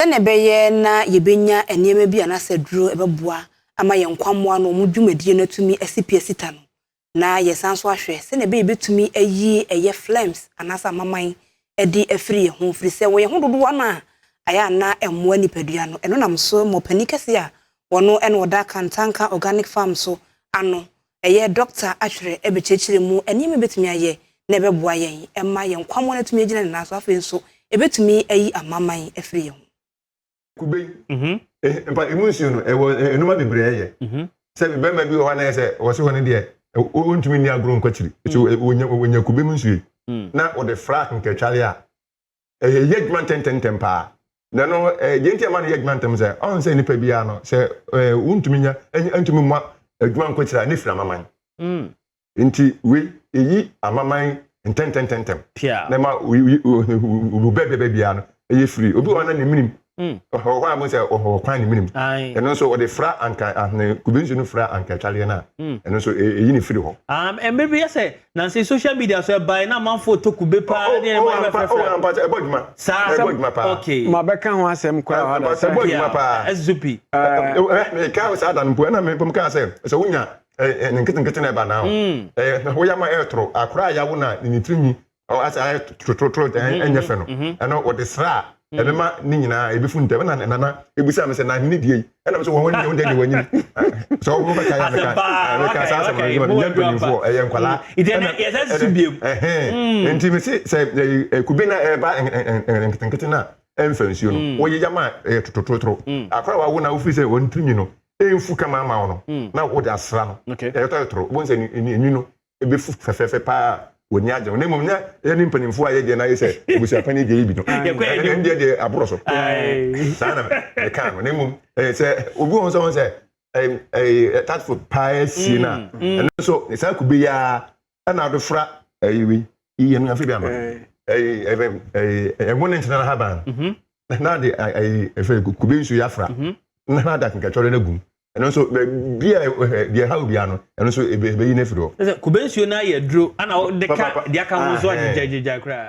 Sɛnea ɛbɛyɛ na yɛbɛnya nneɛma bi anaasɛ aduro ɛbɛboa ama yɛn nkwammoa no wɔn dwumadie no atumi asi pi asi ta no, na yɛsan so ahwɛ sɛnea ɛbɛyɛ yɛbɛtumi ayi ɛyɛ phlegms anaasɛ amaman de afiri yɛn ho, firi sɛ wɔ yɛn ho dodoɔ no a ayɛ ana ɛmmoa nipadua no. Ɛno nam so ma ɔpanin kɛse a wɔno ɛna ɔda Kantanka Organic Farm so ano, ɛyɛ Dr. Atwerɛ, ɛbɛkyerɛkyerɛ mu nneɛma bɛtumi ayɛ na ɛbɛboa yɛn ɛma yɛn nkwammoa no atumi agyina ne nan so, afei nso ɛbɛtumi ayi amaman afiri yɛn ho. Kube yi mpa emu nsuo no ɛwɔ enuma bebree. Ɛyɛ sɛ bɛrima bi wɔ hɔ anayɛ sɛ wɔsi hɔ no deɛ, wɔntumi nni agorɔ nkɔkyiri so, wɔnya kube mu nsuo yi na wɔde fra nkatware a, ɛyɛ yɛ adwuma ntɛntɛntɛm paa. Na no deɛ nti ɛma no yɛ adwuma ntɛm sɛ ɔn sɛ nipa biara no sɛ wɔntumi nya ntumi mua adwuma nkɔkyiri a, ne firi amaman. Nti wei eyi amaman ntɛntɛntɛntɛm na ma wo bɛɛ biara no ɛyɛ firi. Obi wɔ hɔ na ne minim ɔhɔ hɔ a mo sɛ ɔhɔ kwan ne minim, ɛno nso wɔde fra anka ahene kube nsuo no fra anka atwareɛ no a, ɛno nso eyi ne firi hɔ. Mmerɛ bi yɛ sɛ nansi social media so ɛbae na amanfoɔ tɔ kube paa ne ɛma ɛbɛfrɛfrɛ. Ɔ ampa sɛ ɛbɔ adwuma. Saa. Ɛbɔ adwuma paa. Ma bɛka ho asɛm koraa hɔ da. Ɛbɔ adwuma paa. Ɛzupi. Meka saa da no mpo, ɛna mepom kaa sɛ wonya ne nketenkete na ɛba na hɔ woyɛ ma ɛɛtoro akora a yawo na ne tirinwi asɛ ayɛ torotoro ɛnyɛ fɛ no, ɛno wɔde sra a, ɛbɛma ne nyinaa ebifu ntɛm. Ɛna nana ebisa mi sɛ na ahene die yi, ɛna mi sɛ wɔn wɔn deɛ wɔnyini sɛ wɔn bɛka yɛ meka saa asɛm no nyɛ mpanyinfoɔ, ɛyɛ nkwalaa. Yɛsɛ susu biem. Nti mi si sɛ kube na ɛba nketenkete na ɛnfɛ nsuo no, wɔyɛ yam a ɛyɛ tototorotoro, akora wawo na wofiri sɛ wɔn tirinwi no ɛnfu kama ama wo no, na wɔde asra no, ɛyɛ tɔtɔtoro wɔn sɛ enwi no ebefu fɛfɛɛfɛ paa, wɔni agye. Na mmom nyɛ yɛ ne mpanimfoɔ a yɛdeɛ no ayɛ sɛ abusuapani deɛ yi bi no, ɛno deɛ aborɔ so saa na meka no. Na mmom ɛyɛ sɛ obi wɔ sɛ wɔn sɛ ɛyɛ tatfo paa asie no a, ɛno nso saa kube yi ara ɛna ade fra ɛyɛ wei yiyɛ no afi bi ama ɛyɛ ɛyɛ ɛho ne nkyɛn na haban na ade ɛyɛ ɛfɛ kube nsuo yɛ afra na ade akenkatwɔre no agum. Ɛno nso baabi a deɛ ɛha obiara no, ɛno nso ɛbɛyi no afiri hɔ. Kube nsuo no ayɛ duro ana ɔde ka deɛ aka ho nso agyegyagyegya koraa.